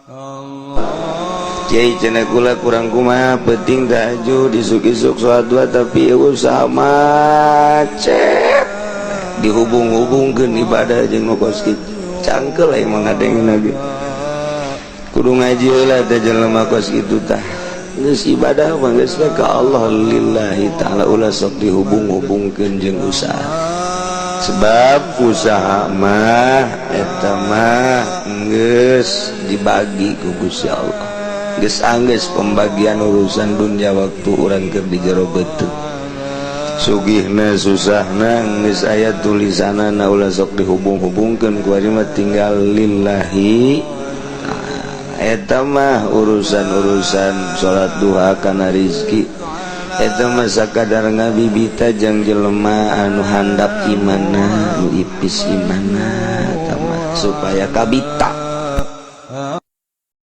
Kiai, cenah kula kurang kumaha, penting tahajud, isuk-isuk sholat dua, tapi usaha macet dihubung-hubungkeun ibadah jeung nu kos kitu. Cangkel emang ngadengin lagi. Kudu ngaji heula teh jelema kos kitu tah. Geus ibadah mah geus we ka Allah, lillahi ta'ala, ulah sok dihubung-hubungkeun jeung usaha, sebab usaha mah eta mah geus dibagi ku Gusti Allah. Geus anggeus pembagian urusan dunia waktu urang keur di jero beuteung, sugihna susahna geus aya tulisanana. Ulah sok dihubung-hubungkeun ku mah, tinggal lillahi. Eta mah urusan-urusan salat duha kana rizki, eta mah sakadar ngabibita jang jelema anu handap imana, nu ipis imana, eta mah supaya kabita.